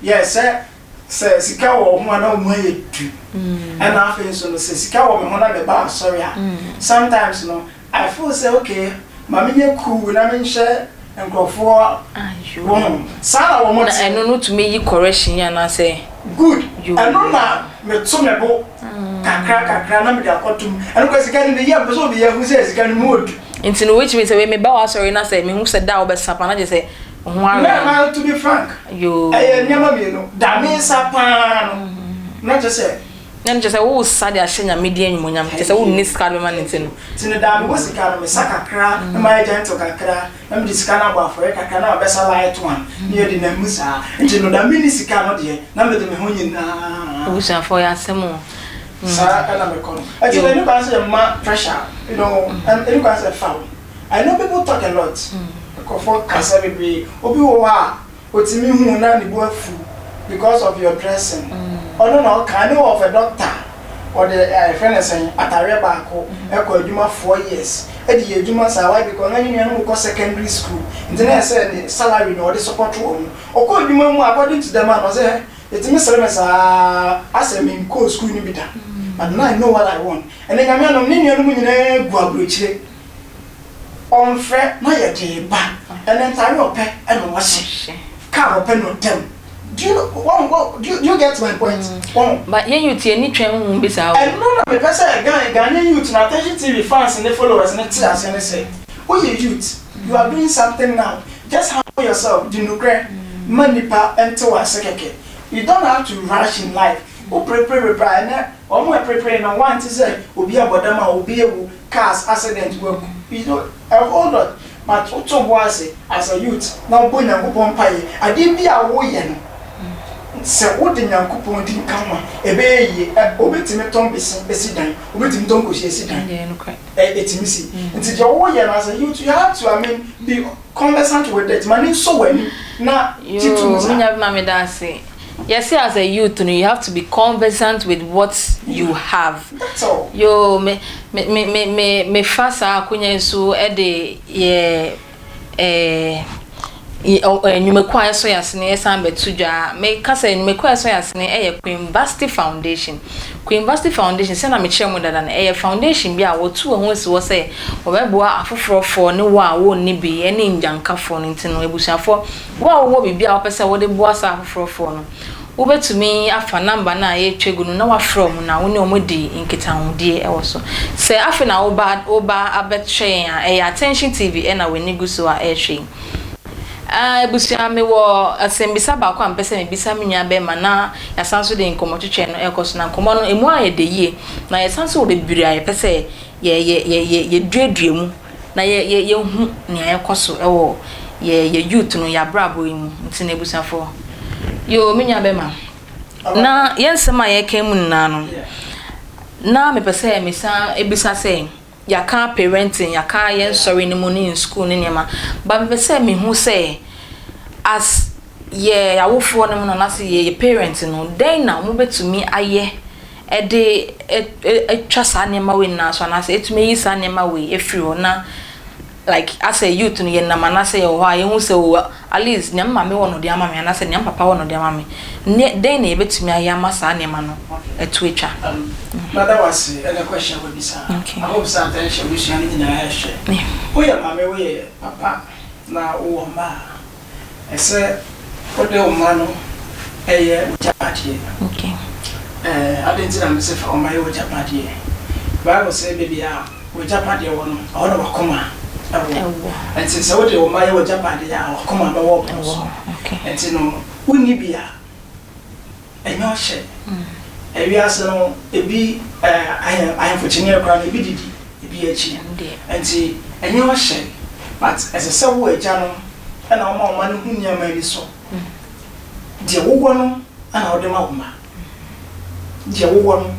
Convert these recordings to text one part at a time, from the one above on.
Yɛ sɛ sika wɔ ho a, na ɔmu ayɛ du. Ɛna afei nso no, sɛ sika wɔ me ho na meba asɔre a, sometimes no I feel sɛ, okay, ma menyɛ cool na menhyɛ nkurɔfoɔ wɔ ho saa na wɔn na te. Ɛno no tumi yi correction yi anaasɛ? Good. Yo. Ɛno na meto me bo kakra kakra na mede akɔtom. Ɛno kɔ sika no meyɛ mpɛ sɛ obi yɛ hu sɛ sika no mu odu. Nti no which means sɛ wei meba wɔ asɔre na sɛ mehu sɛ da a wobɛsa pa na gye sɛ wo ho na awerɛ. Na to be frank, yo ɛyɛ nneɛma mmienu da me nsa paa no na kyerɛ sɛ Na no kyerɛ sɛ wosa de ahyɛ Nyame din animuonyam, kyerɛ sɛ wonni sika de bɛma no, nti no Nti no daa mewɔ sika no, mesa kakra na mayɛ gentle kakra na mede sika no abɔ afɔre kakra na mabɛsa light one na yɛde nam mu saa. Nti no da menni sika no deɛ, na mede me ho nyinaa. Abusuafoɔ, yɛ asɛm o. Saa ɛna mekɔ no. Ɛnti no ɛni kwan sɛ yɛma pressure, ɛni kwan sɛ fa wo. I know people talk a lot, nkurɔfoɔ kasa bebree. Obi wɔ hɔ a otimi hu na ne bo afu because of your dressing. Ɔno na ɔka. I know of a doctor, ɔde ɛfrɛ no sɛn, atareɛ baako ɛkɔ adwuma 4 years, ɛde yɛ adwuma saa. Why? Because na ne nuanom kɔ secondary school, nti na ɛsɛ ne salary na ɔde support wɔn. Ɔkɔ adwuma mu, according to them a, na ɔsɛ ɛtumi sere me saa asɛ me nkɔɔ school no bi da, but now I know what I want. Ɛnɛ Nyame anom, ne nuanom nyinaa gu aburokyire, ɔmfrɛ na yɛde ba. Ɛnɛ ntaare ɔpɛ ɛna ɔhyɛ, kaa ɔpɛ na ɔtɛm. Do you know one, one, do you get my point? One. But yɛn youth yɛn ni twɛn huhum bi saa o. Ɛno na mepɛ sɛ Ghanaian youth na Attention TV fans ne followers ne te ase ne sɛ, woyɛ youth, you are doing something now, just humble yourself, di nokorɛ ma nipa nte wɔ ase kɛkɛ. You don't have to rush in life. Wo perepere a, ɛnɛ wɔn a perepere no wante sɛ obi abɔ dam a obi ewu, cars accident wagu, a whole lot. But woto bo ase as a youth na wobɔ Nyankopɔn mpaeɛ, adeɛ bi a woyɛ no, sɛ wode Nyankopɔn di nka ho a, ɛbɛyɛ yie. Obɛtumi tɔn bese esi dan, obɛtumi tɔn kosua esi dan. Ɛyɛ nokorɛ. Ɛtumi si. Nti deɛ woyɛ no as a youth, you have to, I mean, be conversant with it, ma ne nsɔ w'ani na gye to Yoo, mu saa. Minya bi ma me da ase. Yɛsɛ as a youth no, you have to be conversant with what you have. That's all. Yoo, me fa saa akonya yi so ɛde yɛ nnwumakuo a ɛsɔ yɛ asene ɛsan bɛto dwa. Meka sɛ nnwumakuo a ɛsɔ yɛ asene ɛyɛ Queen Vasti Foundation. Queen Vasti Foundation, sɛna mekyerɛ mu dada no, ɛyɛ foundation bi a wɔtu wɔn ho asi hɔ sɛ wɔbɛboa afoforɔfoɔ ne wɔn a wɔnni bi ne ngyankafoɔ no. Nti no, abusuafoɔ, wo a wowɔ biribi a wɔpɛ sɛ wɔde boa saa afoforɔfoɔ no, wobɛtumi afa number no a yɛtwa gu no na wafrɛ ɔmo na wo ne ɔmo di nkitahodie ɛwɔ so. Sɛ afei na woba abɛhwɛ yɛn a, ɛyɛ Attention TV ɛna w'ani gu so a ɛrehwɛ yi. Ah, abusua, mewɔ asɛmbisa baako a mpɛ sɛ mebisa me nua bɛrima na yɛasan so de nkɔmmɔtwetwe no ɛkɔ so. Na nkɔmmɔ no emu ayɛ de yie, na yɛsan so wɔ bebree a yɛpɛ sɛ yɛ yɛ yɛ yɛ yɛduadua mu na yɛ yɛ yɛhu nea ɛkɔ so ɛwɔ yɛ youth no yɛ abrabɔ yi mu. Nti na abusuafoɔ, yoo, me nua bɛrima, na yɛn nsɛm a yɛka mu nyinaa no, na mepɛ sɛ mesan ebisa sɛ yɛaka parenting, yɛaka yɛn sɔre no mu ne school ne nneɛma, but mepɛ sɛ mehu sɛ as yɛ awofoɔ no mu no, anaasɛ yɛ parent no, dɛn na wɔbɛtumi ayɛ ɛde atwa saa nneɛma wei nyinaa so, anaasɛ ɛtumi ayi saa nneɛma wei afiri hɔ, na like as a youth no, yɛnam anaasɛ yɛwɔ hɔ a, yɛhu sɛ o, at least nea me maame wɔ no de ama me anaasɛ nea me papa wɔ no de ama me ne, dɛn na yɛbɛtumi ayɛ ama saa nneɛma no ɛto atwa? Mada wase ɛna question wabisa. Okay. I hope sɛ Attention busua no nyinaa ɛhwɛ. Woyɛ maame, woyɛ papa na wowɔ mma a, ɛsɛ wode wo mma no ɛyɛ w'agyapadeɛ. Ade nti na mese fa wo mma yɛ w'agyapadeɛ? Bible sɛ baabi a w'agyapadeɛ wɔ no, ɛhɔ na w'akoma ɛwɔ. Ɛwɔ. Nti sɛ wode wo mma yɛ w'agyapadeɛ a, w'akoma bɛwɔ wo ɛwɔ so. hɔ, okay. Nti no wonni bi a, ɛnyɛ ɔhyɛ. Ewiase no ebi ahemfo kyiniiɛ koraa no, ebi didi ebi akyi. Ɛno deɛ. Nti ɛnyɛ ɔhyɛ, but ɛsɛ sɛ wo agya no ɛna ɔma ɔma no hu nneɛma ani so. Deɛ wowɔ no ɛna wode ma wo mma. Deɛ wowɔ no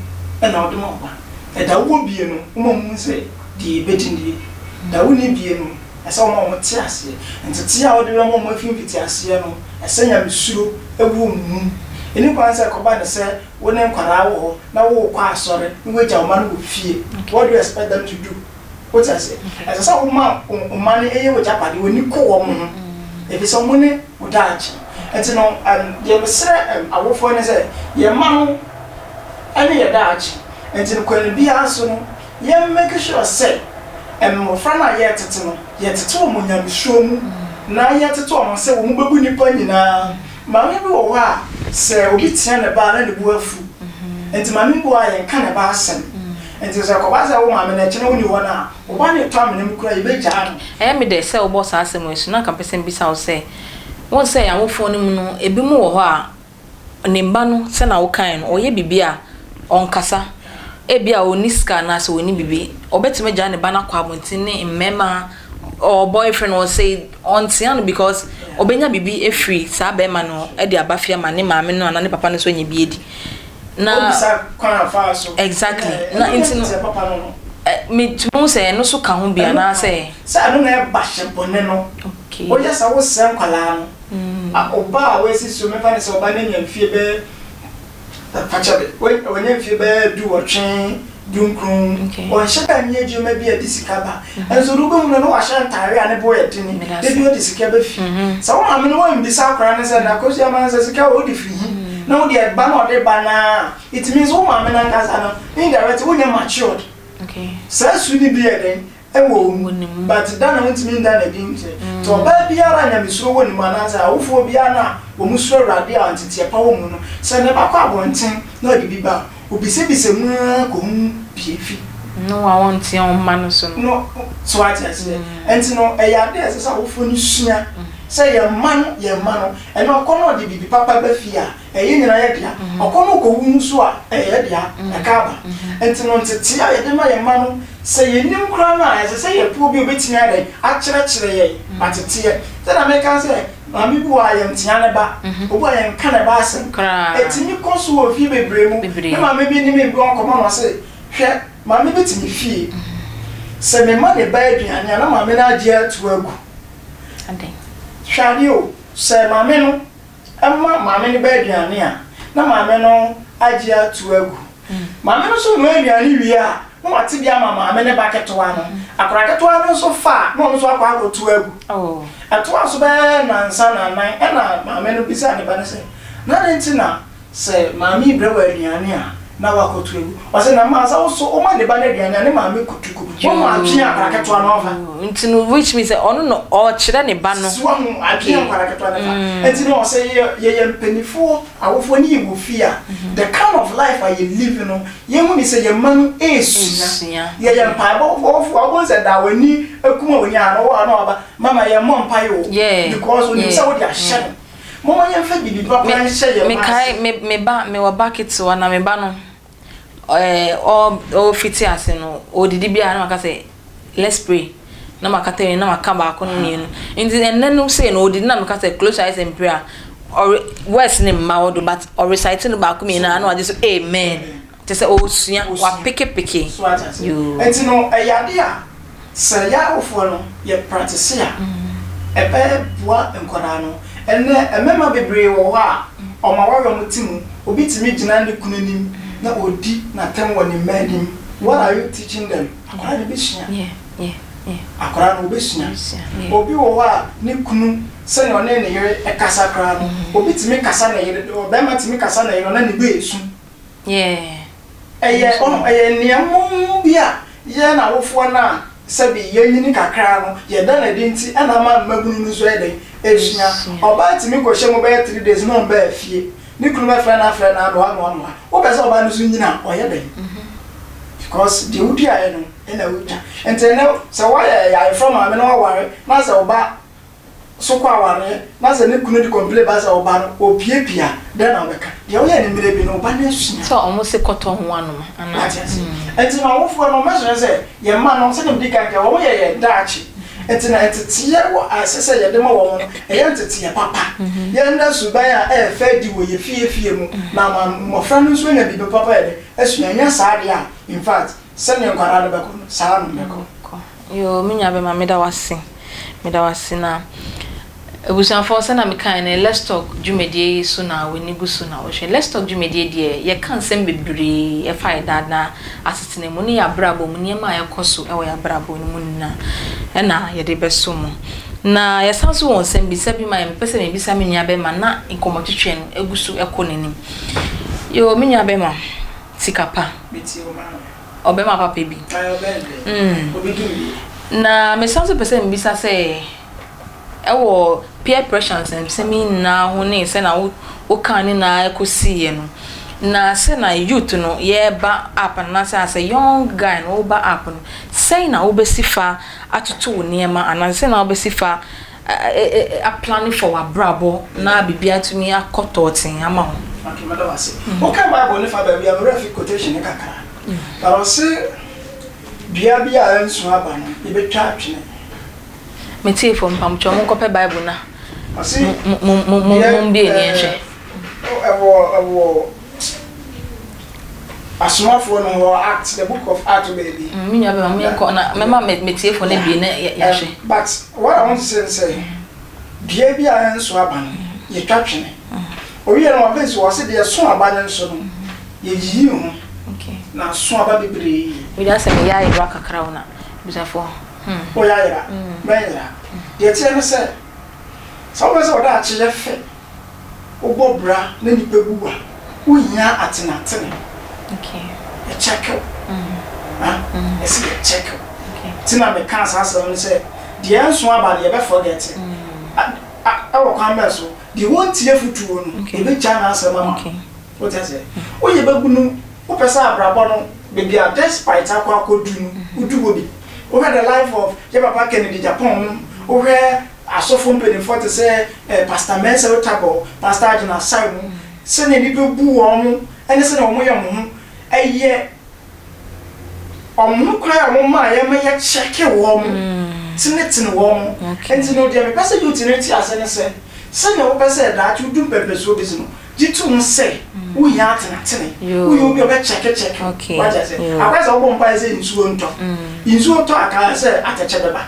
ɛna wode ma wo mma. Ɛda wowɔ bie no, woma mu sɛ deɛ ebɛdi nie. Da wonni bie no, ɛsɛ wɔma wɔn te aseɛ. Ntete a wode bɛma wɔn afi mfiti aseɛ no, ɛsɛ Nyamesuro ɛwɔ wɔn mu. Ɛni kwan sɛ ɛkɔba ne sɛ wo ne nkwadaa wɔ hɔ na wowokɔ asɔre na woagya wo ma no wɔ fie. What do you expect them to do? Wote aseɛ? Ɛsɛ sɛ woma wo mma no ɛyɛ w'agyapadeɛ, w'ani kɔ wɔn ho, ɛfiri sɛ wɔn ne wo daakye. Nti no, deɛ mesrɛ awofoɔ ne sɛ, yɛn mma no ne yɛn daakye. Nti no, kwan biara so no, yɛn make sure sɛ mmɔfra no a yɛretete no, yɛtete wɔn nyamesuro mu, na yɛtete wɔn sɛ wɔn bɛbu nnipa nyinaa. Maame bi wɔ hɔ a, sɛ obi tea ne ba a, na ne bo afu. Nti maame bi wɔ hɔ a, yɛnka ne ba asɛm. Nti sɛ ɛkɔba sɛ wo maame no akyi na wonni hɔ no a, wo ba no retɔ amena mu koraa a, yɛbɛgyaa no. Ɛyɛ me dɛ sɛ wobɔɔ saa asɛm yi so, na anka mepɛ sɛ mibisa wo sɛ, wohu sɛ yɛn awofoɔ no mu no, ebinom wɔ hɔ a, ne mma no, sɛnea wokae no, ɔyɛ biribi a, ɔnkasa. Ebia ɔnni sika anaasɛ ɔnni biribi. Ɔbɛtumi agyaa ne ba no akɔ abɔnten ne mmarima or boyfriend or say ɔntea no because ɔbɛnya biribi afiri saa barima no hɔ de aba fie ama ne maame no anaa ne papa no nso anya bi adi. Na Wobisa kwan a ɔfaa so. Exactly. Ɛna Na ɛno nti no, yɛ papa no no. ɛ metumi hu sɛ ɛno nso ka ho bi Ɛno ka ho. anaasɛ. Sɛ ɛno na ɛba hyɛ bɔne no. Okay. Woyɛ saa wosɛe nkwadaa no. A Ɔba a wasi so, mɛfa no sɛ ɔba no anya mfie bɛyɛ, fakyɛ me, wanya mfie bɛyɛ 18, 19, ɔnhyɛ da nyɛ adwuma bi a ɛde sika ba. Nso no wobɛhu no na wahyɛ ntaare a ne bo yɛ dene, da bi ɔde sika ba fie. Sɛ wo maame no woammisa akwadaa no sɛ, na Akosua ma sɛ sika wɔ wode firi he? Na wode ɛba na ɔde ba no ara a, it means wo maame no ankasa no, indirectly wonyɛ matured. Saa su no bi yɛ dɛn? Ɛwɔ wo mu but da na wontumi nda no adi nkyerɛ. Nti ɔbaa biara a nyamesuro wɔ ne mu anaasɛ awofoɔ biara no a wɔn suro Awurade a nteteɛ pa wɔ mu no, sɛ ne ba kɔ abɔnten na ɔde bi ba a, ɔbisabisa mu ara kɔhu bie fi. No a wɔnteɛ wɔn mma no so no. No, so wate aseɛ? Nti no ɛyɛ adeɛ a ɛsɛ sɛ awofoɔ no sua sɛ yɛn mma no, yɛn mma no, ɛnɛ ɔkɔ na ɔde biribi papa ba fie a, Ɛyɛ nyinaa yɛ dea. Ɔkɔ no kɔwu nso a, ɛyɛ dea. Ɛka aba. Nti no, ntetee a yɛde ma yɛn mma no, sɛ yɛnnim koraa no a, ɛsɛ sɛ yɛpɛ obi a ɔbɛtumi ayɛ dɛn? Akyerɛkyerɛ yɛn ateteɛ. Sɛdeɛ meka sɛ, maame bi wɔ hɔ a, yɛntea ne ba. Obi wɔ hɔ a, yɛnka ne ba asɛm. Ɛtumi kɔ so wɔ fie bebree mu. Me maame bi ne me bɔɔ nkɔmmɔ na ɔse, Hwɛ, maame bi te me fie. Sɛ mema ne ba aduane a, na maame no agye ato agu. Hwɛ adeɛ o, sɛ maame no ma maame no ba aduane a, na maame no agye ato agu. Maame no nso noa aduane wie a, na wate bi ama maame ne ba ketewa no. Akwadaa ketewa no nso fa a, na ɔno nso akɔ akɔto agu. Ɛtoaa so bɛyɛ nnansa, nnanan, ɛnna maame no bisaa ne ba no sɛ, Na adɛn nti na Sɛ maame yi brɛ wo aduane a, na woakɔto agu. Ɔse na maa sɛ wo so woma ne ba no aduane a, ne maame koto gu. Woahu adwene a akwadaa ketewa no ɔfa? Nti no which means sɛ ɔno na ɔkyerɛ ne ba no. So woahu adwene a akwadaa ketewa no fa? Nti no sɛ yɛyɛ mpaninfoɔ, awofoɔ ne yɛwɔ fie a, the kind of life a yɛ live no, yɛhu ne sɛ yɛn mma no resua. Yɛyɛ mpaebɔfoɔ a, wobɛhu sɛ daa w'ani akum a w'ani aha no, ɔwɔ ha na waba, mama yɛmmɔ mpaeɛ o, because onim sɛ wode ahyɛ no. Momma yɛmfa biribi papa nhyɛ yɛn mma Mekae ase. me me ba mewɔ ba ketewa na me ba no ɛɛ ɔ ɔrefiti ase no ɔredidi biara na maka sɛ let's pray na makata ani na maka baako no mmienu nti ɛnnɛ no sei no ɔredidi na meka sɛ close your eyes and pray a ɔre words no mma hɔ do but ɔrecite no baako mmienu a na wagye so amen. Te sɛ ɔresua, wapekepeke. So wate aseɛ? Yoo. Nti no, ɛyɛ adeɛ a sɛ yɛn awofoɔ no yɛ pratese a, ɛbɛboa nkwadaa no. Ɛnnɛ, mmarima bebree wɔ hɔ a, wɔn awareɛ a wɔte mu, obi tumi gyina ne kunu anim na ɔdi n'atɛm wɔ ne mma anim. What are you teaching them? Akwadaa no bɛsua. Yeah, yeah, yeah. Akwadaa no ɔbɛsua. Ɔbɛsua, yeah. Obi wɔ hɔ a, ne kunu, sɛdeɛ ɔne ne yere kasa koraa no, obi tumi kasa ne yere, ɔbarima tumi kasa ne yere na ne ba resu. Ɛyɛ ɔho, ɛyɛ nea mmom bi a yɛn awofoɔ no a sɛbi yɛanyini kakra no yɛda no adi nti na ama mmabunu no nso ayɛ dɛn? Resua. Ɔbaa tumi kɔhyɛ mu bɛyɛ 3 days na ɔmbaa fie. Ne kunu bɛfrɛ no afrɛ no anoa anoa anoa. Wopɛ sɛ ɔbaa no nso nyini a, ɔyɛ dɛn? Because deɛ woduaeɛ no na wotwa. Nti ɛnnɛ sɛ woayɛ ayeforɔ maame na woaware na sɛ wo ba so kɔ awareɛ na sɛ ne kunu de complain ba sɛ ɔba no ɔpiapia dɛn na wobɛka? Deɛ woyɛ no mmerɛ bi no wo ba no asua. Sɛ ɔmo se kɔtɔ ho anom anaa? Wate ase? Nti no awofoɔ no mɛsrɛ sɛ yɛn mma no sɛdeɛ medi kan kaeɛ wɔn yɛ yɛn daakye nti no nteteɛ wɔ a ɛsɛ sɛ yɛde ma wɔn no ɛyɛ nteteɛ papa. Yɛnna suban a ɛyɛ fɛ adi wɔ yɛn fie fie mu na ama mmɔfra no nso anya biribi papa yɛ dɛn asua anyɛ saa deɛ a infact Sɛdeɛ nkwadaa no bɛkɔ no, saa ara na wɔbɛkɔ. Kɔ. Yoo, me nua bɛma, meda wo ase. Meda wo ase na abusuafoɔ sɛnea mekaeɛ no, Let's Talk dwumadie yi so na w'ani gu so na wohwɛ. Let's Talk dwumadie deɛ, yɛka nsɛm bebree ɛfa yɛn daa daa asetena mu ne yɛn abrabɔ mu, nneɛma a ɛkɔ so wɔ yɛn abrabɔ no mu nyinaa ɛna yɛde bɛso mo. Na yɛsan nso wɔ nsɛmbisa bi ma mepɛ sɛ mebisa me nua bɛrima na nkɔmmɔtwetwe no egu so kɔ n'anim. Yoo, me nua bɛrima, sika pa. Ɔbɛrima papa bi. Na mesan nso pɛ sɛ mebisa sɛ, ɛwɔ peer pressure nsɛmsɛm yi nyinaa ho ne sɛnea wo wokaa ne nyinaa kɔsiiɛ no, na sɛnea youth no yɛreba up anaasɛ as a young guy no woba up no, sɛn na wobɛsi fa atoto wo nneɛma anaa sɛn na wobɛsi fa aplan for w'abrabɔ na biribi atumi akɔ tɔɔten ama wo? Okay, mɛda wo ase. Woka Bible ne fa baabi a merɛ fi quotation ne kakra. But ɔse dua bi a ɛnso aba no, yɛbɛtwa atwene. Metiefo, mpamokyɛw monkɔpɛ Bible na mombue ni nhwɛ. Ɛwɔ ɛwɔ asomafoɔ no hɔ, Acts, the Book of Acts baabi. Me nua bɛma menkɔ na mɛma metiefo no bie na yɛahwɛ. But what I want to say sɛ dua bi a ɛnso aba no, yɛtwa twene. Owie no wabɛn so wɔse deɛ ɛso aba no nso no, yɛyiyi ho na aso aba bebree. Wei asɛ meyɛ ayera kakra wo na busafoɔ. Woyɛ ayera, mɛnyera. Deɛ ɛteɛ ne sɛ, sɛ wopɛ sɛ ɔdaakye yɛ fɛ, wobɔ bra na nnipa bu wo a, wohia atenatene. Yɛkyɛke wo. Ɛsɛ yɛkyɛke wo. Nti na mekaa saa asɛm no sɛ, deɛ ɛnso aba no yɛbɛ forget. Ɛwɔ kwan bɛn so? Deɛ wɔntie afotuo no, yɛbɛgya n'asɛm ama wo. Wote aseɛ? Woyɛ babunu, wopɛ sɛ abrabɔ no, baabi a despite akɔ akɔdu no, wodu hɔ bi. Wohwɛ the life of yɛ papa Kennedy Agyapong no, wohwɛ asɔfo mpanimfoɔ te sɛ eh, Pastor Mensah Otabil, Pastor Agyena Asare mu, sɛnea nnipa bu wɔn mo ne sɛnea wɔn yɛ wɔn ho, ɛyɛ wɔn ho kwan a wɔn maa yɛn ma yɛkyɛke wɔn, tenetene wɔn. Nti no deɛ mepɛ sɛ youth no te ase ne sɛ, sɛnea wopɛ sɛ daakye wodu mpɛmpɛsoɔ bi so no, gye to mu sɛ wohia atenatene, woyɛ obi a ɔbɛkyɛkekyɛke wo, wate ase? Akɔyɛ sɛ wobɔ mpaeɛ sɛ nsuo ntɔ, nsuo tɔ a kaa sɛ atɛkyɛ bɛba,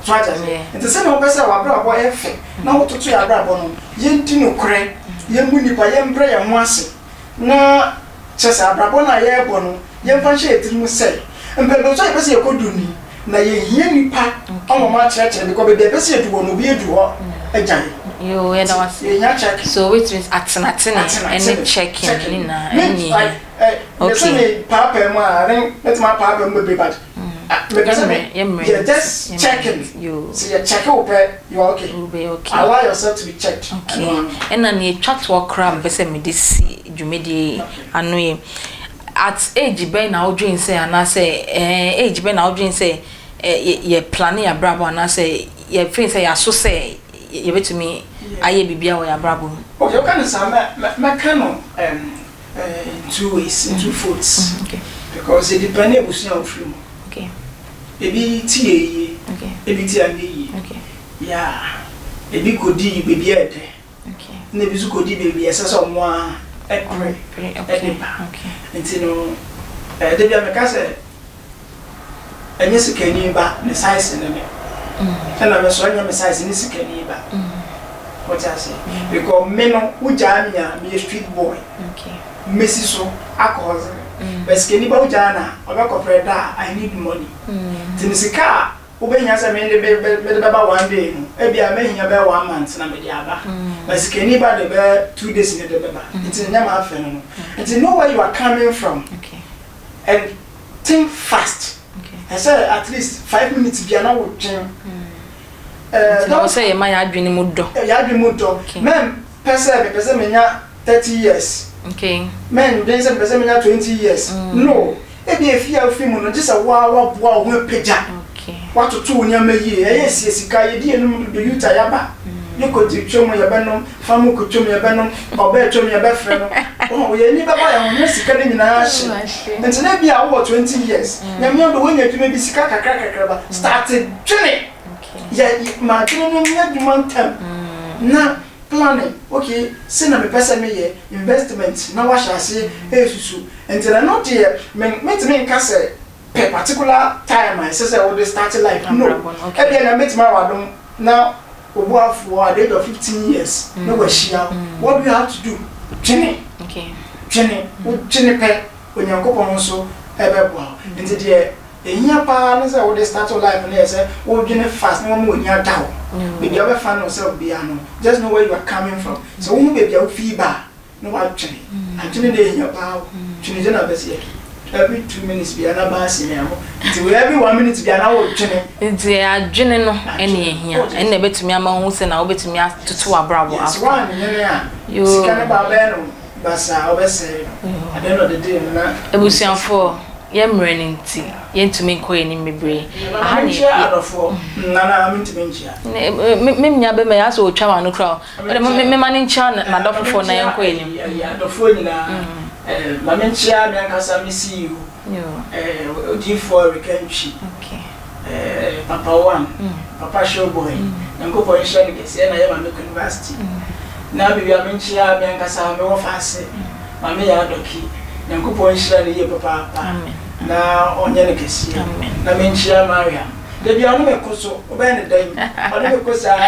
so wate ase? Nti sɛnea wopɛ sɛ w'abrabɔ yɛ fɛ na wototo yɛn abrabɔ no, yɛndi nokorɛ, yɛmmu nnipa, yɛmbrɛ yɛn ho ase, na kyerɛ sɛ abrabɔ no a yɛrebɔ no, yɛmfa nhyɛ yɛn tirim sɛ mpɛmpɛnso a yɛpɛ sɛ yɛkɔdu ni, na yɛhia nnipa ama wɔn akyerɛkyerɛ because baabi a yɛpɛ sɛ yɛdu hɔ no, obi adu hɔ agya yɛn. Yoo, yɛda wo ase. Yɛhia checking. So which means atenatene ɛne checking ne nyinaa ɛne ne hia. Okay. Sɛ me paapaa mu a, ne mɛtumi apaapaa mu bebree but mepɛ sɛ me yɛ just checking. Sɛ yɛ check wo pɛ, you are okay. Okay. Allow yourself to be checked. Okay. Ɛna nea etwa toɔ koraa mepɛ sɛ mede si dwumadie yi ano yi. At age bɛn na wodwen sɛ anaasɛ ɛɛ age bɛn na wodwen sɛ ɛ yɛ plan yɛ abrabɔ anaasɛ yɛ feel sɛ yɛaso sɛ yɛbɛtumi ayɛ biribiara wɔ yɛ abrabɔ mu? Okay, woka no saa mɛ mɛka no in two ways, in two folds. Okay. Because it depend abusua a wofiri mu. Okay. Ebi ti yɛ yie, Okay. ebi ti anyɛ yie. Okay. Yeah. Ebi kɔdi baabi a ɛdɛ. Okay. Na ebi nso kɔdi baabi a ɛsɛ sɛ ɔmo a ɛpere ɛde ba. Okay. Nti no, ɛɛ da bi a meka sɛ ɛnyɛ sikani ba ne size ne me. Ɛna me nso ɛnyɛ me size ne sikani ba. Wote ase? Because me no, wogyaa me a, meyɛ street boy. Okay. Mesi so akɔ hɔ dze. But sikani ba wogyaa no a, ɔbɛkɔpɛ da a I need money. Nti ne sika a wobɛhia sɛ mede mede bɛba one day no, ebia mɛhia bɛyɛ one month na mede aba. But sikani ba de bɛyɛ 2 days ne de bɛba. Nti nyɛ m'afɛ no no. Nti know where you are coming from Okay. and think fast. Okay. Ɛsɛ at least 5 minutes bia na wodwen. Nti na wɔ sɛ yɛma yɛ adwene mu dɔ. Yɛ adwene mu dɔ. Mɛn pɛ sɛ mepɛ sɛ menya 30 years. Mɛn dwen sɛ mepɛ sɛ menya 20 years. No. Ebi efi a ofi mu no, gye sɛ waa waboa wo ho apagya. Watoto wo nneɛma yie. Ɛyɛ esie sika, yɛdi enum dodo, yuta yaba. Yɛkɔ di twam yɛbɛnom, famu kɔ twam yɛbɛnom, ɔbɛɛ twam yɛbɛfrɛ no. Wɔn yɛn ani bɛba yɛn ho na sika no nyinaa hye. Nti na ebi a wowɔ 20 years, Nyame adɔ woanya adwuma bi, sika kakra kakra ba, start dwene. Yɛ ma adwene no nyɛ adwuma ntɛm. Na planning, okay, sɛ na mepɛ sɛ meyɛ investment na wahyɛ ase esusu. Nti na no deɛ me mentumi nka sɛ per particular time a ɛsɛ sɛ wode start life no. Ebia na mɛtumi awɔ adom na obuafoɔ at the age of 15 years na wahyia wo. What do you have to do? Dwene. Okay. Dwene. Wodwene pɛ, Onyankopɔn nso ɛbɛboa wo. Nti deɛ Ehia paa ne sɛ wode start wo life no yɛ sɛ wodwene fast na wama w'ani ada hɔ. Baabi a wobɛfa no sɛ bia no, just know where you are coming from. Sɛ wohu baabi a wofii ba a, na woadwene. Adwene na ehia paa o. Twene gye na bɛsi yɛ. Every 2 minutes bia na baasi na ɛho. Nti wei every one minute bia na wodwene. Nti adwene no ɛna ehia. Ɛna ɛbɛtumi ama wo sɛ na wobɛtumi atoto w'abrabɔ. Yes, woannwene a, sika no ba bɛyɛ no basaa, wobɛsɛe no. At the end of the day no na. Abusuafoɔ, yɛn mmerɛ no nti, yɛntumi nkɔ yɛn anim bebree. Aha ne Menkyia adɔfoɔ. Nana, mentumi nkyia. Me nua bɛma yɛ asɛ otwa m'ano kora o. Wode mema ne nkyia n'adɔfofoɔ na yɛnkɔ yɛn anim. Adɔfoɔ nyinaa, ma menkyia me ankasa me CEO, Odiyifoɔ Eric Antwi, Papa One, Papa Showboy, Nyankopɔn nhyira no kɛseɛ na yɛ Maame University. Na mewie a menkyia me ankasa me wɔfa ase, Maame Yaa Dɔki, Nyankopɔn nhyira no yie papaapa na ɔnyɛ no kɛseɛ. Na menkyia Mariam. Dabi a ɔne me ko so, wobɛyɛ ne dɛn? Ɔne me ko saa,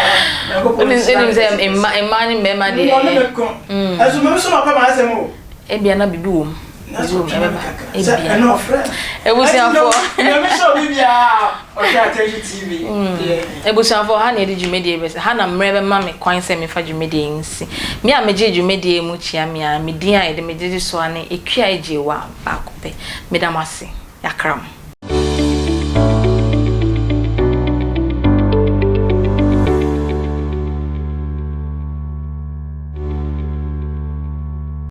Nyankopɔn nhyira no kɛseɛ. Sɛ mmaa ne mmarima deɛ. Ɔne me ko. Ɛnso me nso mapɛ m'asɛm o. Ebia na biribi wɔ mu. Biribi wɔ mu ɛbɛba. Ebia. Ɛno ɔfrɛ. Ebusuafoɔ. Nyame hyɛ obi biara ɔhwɛ Attention TV. Ebusuafoɔ, ha na yɛde dwumadie bɛsi. Ha na mmerɛ bɛma me kwan sɛ mefa dwumadie yi nsi. Me a megye dwumadie mu kyia me a me din a yɛde me gyegye so a ne Ekua Agyewa baako pɛ. Meda mo ase. Yakra mo.